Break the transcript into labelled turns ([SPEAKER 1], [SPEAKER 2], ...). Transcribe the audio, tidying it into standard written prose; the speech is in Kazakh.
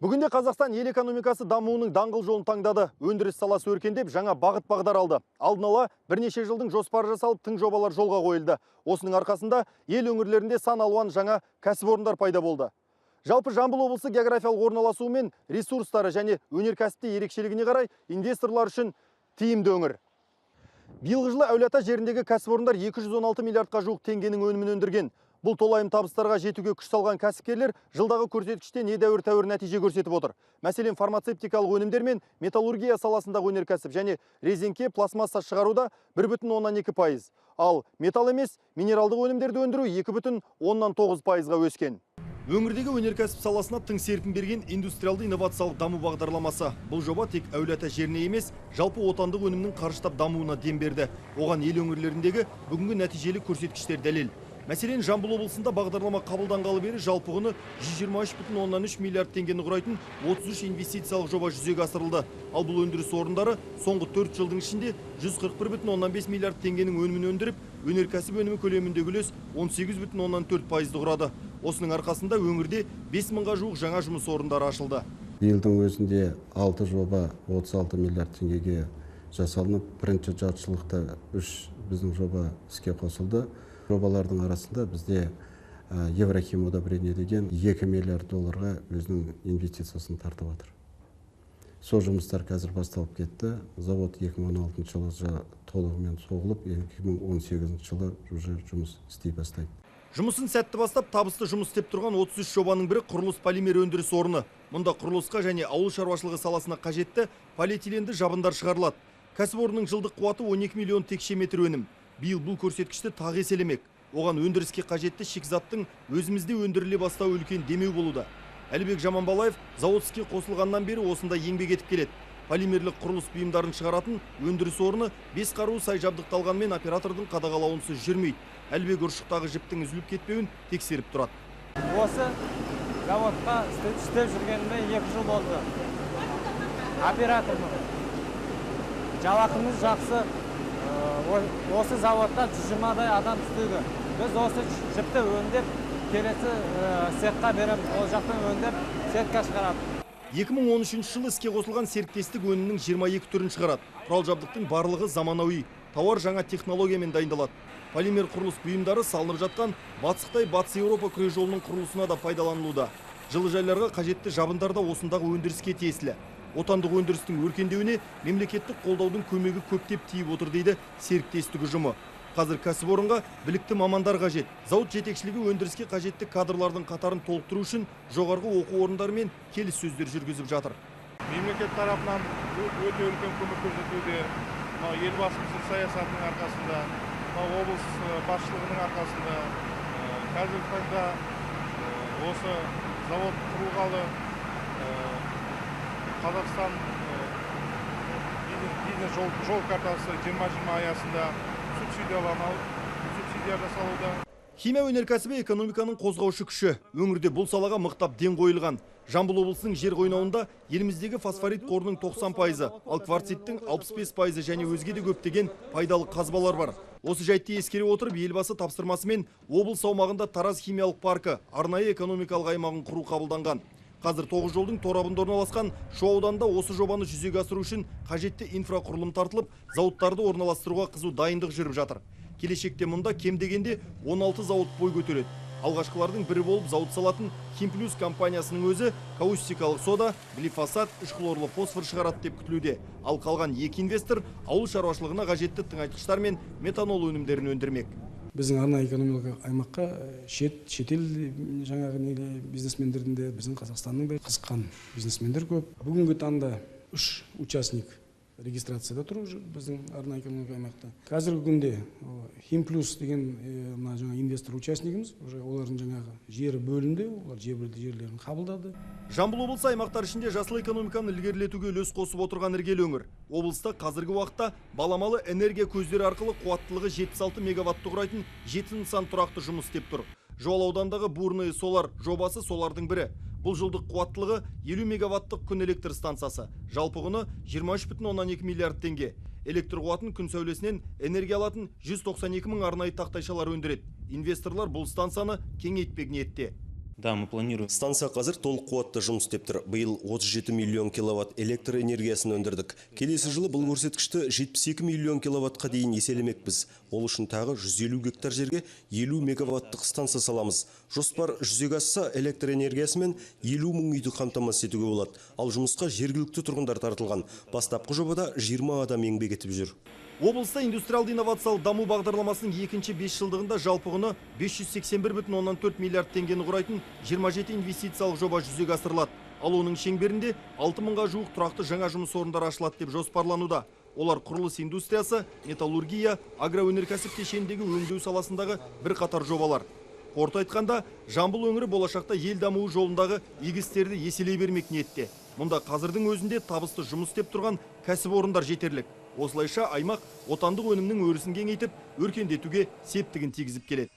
[SPEAKER 1] Бүгінде Қазақстан ел экономикасы дамуының даңғыл жолын таңдады. Өндіріс саласы өркендеп, жаңа бағыт бағдар алды. Алдын ала бірнеше жылдың жоспары жасалып, тың жобалар жолға қойылды. Осының арқасында ел өңірлерінде сан алуан жаңа кәсіпорындар пайда болды. Жалпы Жамбыл облысы географиялық орналасуы мен ресурстары және өнеркәсіпте ерекшелігіне қарай инвесторлар үшін тиімді өңір. Биылғы жылы Әулиеата жеріндегі кәсіпорындар 216 миллиардқа жуық теңгенің өнімін өндірген. Бұл толайым табыстарға жетуге күш салған кәсіпкерлер жылдағы көрсеткіштен едәуір тәуір нәтиже көрсетіп отыр. Мәселен, фармацевтикалық өнімдер мен металлургия саласындағы өнеркәсіп және резеңке пластмасса шығаруда 1,2%. Ал металл емес, минералдық өнімдерді өндіру 2,9%-ға өскен. Өңірдегі өнеркәсіп саласына тың серпін берген индустриалды инновациялық даму бағдарламасы. Бұл жоба тек Әулиеата жеріне емес, жалпы отандық өнімнің қарыштап дамуына дем берді. Оған ел өңірлеріндегі бүгінгі нәтижелі көрсеткіштер дәлел. Мәселен, Жамбыл облысында бағдарлама қабылданғалы бері жалпы құны 123,3 миллиард теңгені құрайтын 33 инвестициялық жоба жүзеге асырылды. Ал бұл өндіріс орындары соңғы 4 жылдың ішінде 141,5 миллиард теңгенің өнімін өндіріп, өнеркәсіп өнімі көлеміндегі үлес 18,4%-ды құрады. Осының арқасында өңірде 5 мыңға жуық жаңа жұмыс орындары ашылды.
[SPEAKER 2] Биылдың өзінде 6 жоба 36 миллиард теңгеге жасалынып, бірінші жартыжылдықта 3 біздің жоба іске қосылды. Жобалардың арасында бізде Еврохим удобрение деген 2 миллиард долларға өзінің инвестициясын тартып жатыр. Сол жұмыстар қазір басталып кетті. Завод 2016 жылы толығымен соғылып, 2018 жылы уже жұмыс істей бастайды.
[SPEAKER 1] Жұмысын сәтті бастап, табысты жұмыс істеп тұрған 33 жобаның бірі құрылыс полимер өндіріс орны. Мұнда құрылысқа және ауыл шаруашылығы саласына қажетті полиэтиленді жабындар шығарылады. Кәсіпорынның жылдық қуаты 12 миллион текше метр өнім. Биыл бұл көрсеткішті тағы еселемек. Оған өндіріске қажетті шикізаттың өзімізде өндіріле бастауы үлкен демеу болуда. Әлібек Жаманбалаев зауыт іске қосылғаннан бері осында еңбек етіп келеді. Полимерлік құрылыс бұйымдарын шығаратын өндіріс орны 5 қаруы сай жабдықталғанмен оператордың қадағалауынсыз жүрмейді. Әлібек ұршықтағы жіптің үзіліп кетпеуін тексеріп тұрады.
[SPEAKER 3] Осы заводқа істеп жүргеніме 2 жыл болды. Оператормын. Жалақымыз жақсы. Осы заводта 120-дай адам істейді. Біз осы жіпті өңдеп, келесі цехқа береміз. Ол жақтан өңдеп, сетка шығарады.
[SPEAKER 1] 2013 жылы іске қосылған серіктестік өнімнің 22 түрін шығарады. Құрал жабдықтың барлығы заманауи. Тауар жаңа технологиямен дайындалады. Полимер құрылыс бұйымдары салынып жатқан Батыс Қытай, Батыс Еуропа күре жолының құрылысына да пайдаланылуда. Жылыжайларға қажетті жабындар да осындағы өндіріске тиесілі. Отандық өндірістің өркендеуіне мемлекеттік қолдаудың көмегі көптеп тиіп отыр дейді серіктестік ұжымы. Қазір кәсіпорынға білікті мамандар қажет. Зауыт жетекшілігі өндіріске қажетті кадрлардың қатарын толықтыру үшін жоғарғы оқу орындарымен келіссөздер жүргізіп жатыр.
[SPEAKER 4] Мемлекет тарапынан өте үлкен көмек көрсетуде. Елбасымыздың саясатының арқасында, облыс басшылығының арқасында қазіргі таңда осы завод құрылғалы Қазақстан бизнес жол картасы 2020 аясында субсидия жасалуда.
[SPEAKER 1] Химия өнеркәсібі экономиканың қозғаушы күші. Өңірде бұл салаға мықтап ден қойылған. Жамбыл облысының жер қойнауында еліміздегі фосфорит қорының 90%, ал кварциттің 65% және өзге де көптеген пайдалы қазбалар бар. Осы жайтты ескере отырып, елбасы тапсырмасымен облыс аумағында Тараз химиялық паркі арнайы экономикалық аймағын құру қабылданған. Қазір 9 жолдың торабында орналасқан Шу ауданында осы жобаны жүзеге асыру үшін қажетті инфрақұрылым тартылып, зауыттарды орналастыруға қызу дайындық жүріп жатыр. Келешекте мұнда кем дегенде 16 зауыт бой көтереді. Алғашқылардың бірі болып зауыт салатын Химплюс компаниясының өзі каустикалық сода, глифосат, 3 хлорлы фосфор шығарады деп күтілуде. Ал қалған 2 инвестор ауыл шаруашылығына қажетті тыңайтқыштар мен метанол өнімдерін өндірмек.
[SPEAKER 5] Біздің арнайы экономикалық аймаққа шетел жаңағы бизнесмендердің де, біздің Қазақстанның да қызыққан бизнесмендер көп. Бүгінгі таңда 3 участник регистрацияда тұр уже біздің арнайы экономикалық аймақта. Қазіргі күнде Химплюс деген мына жаңа инвестор участнигіміз, уже олардың жаңағы жері бөлінді, олар жерлерін қабылдады.
[SPEAKER 1] Жамбыл облысы аймақтар ішінде жасыл экономиканы ілгерілетуге үлес қосып отырған іргелі өңір. Облыста қазіргі уақытта баламалы энергия көздері арқылы қуаттылығы 76 мегаватты құрайтын 7 нысан тұрақты жұмыс істеп тұр. Жуал аудандағы Бурное Солар жобасы солардың бірі. Бұл жылдық қуаттылығы 50 мегаваттық күн электр станциясы. Жалпы құны 23,2 миллиард теңге. Электр қуатын күн сәулесінен энергия алатын 192 мың арнайы тақтайшалар өндіреді. Инвесторлар бұл станцияны кеңейтпек ниетте.
[SPEAKER 6] Да, мы планируем.
[SPEAKER 7] Станция қазір толық қуатты жұмыс істеп тұр. Биыл 37 миллион киловатт электр энергиясын өндірдік. Келесі жылы бұл көрсеткішті 72 миллион киловаттқа дейін еселемекпіз. Ол үшін тағы 150 гектар жерге 50 мегаваттық станция саламыз. Жоспар жүзеге асса, электр энергиясымен 50 мың үйді қамтамасыз етуге болады. Ал жұмысқа жергілікті тұрғындар тартылған. Бастапқы жобада 20 адам еңбек етіп жүр.
[SPEAKER 1] Облыста индустриалды инновациялық даму бағдарламасының екінші 5 жылдығында жалпы құны 581,4 миллиард теңгені құрайтын 27 инвестициялық жоба жүзеге асырылады. Ал оның шеңберінде 6 мыңға жуық тұрақты жаңа жұмыс орындары ашылады деп жоспарлануда. Олар құрылыс индустриясы, металлургия, агроөнеркәсіп кешеніндегі өңдеу саласындағы бірқатар жобалар. Қорыта айтқанда, Жамбыл өңірі болашақта ел дамуы жолындағы игі істерді еселей бермек ниетте. Мұнда қазірдің өзінде табысты жұмыс істеп тұрған кәсіпорындар жетерлік. Осылайша аймақ отандық өнімнің өрісін кеңейтіп, өркендетуге септігін тигізіп келеді.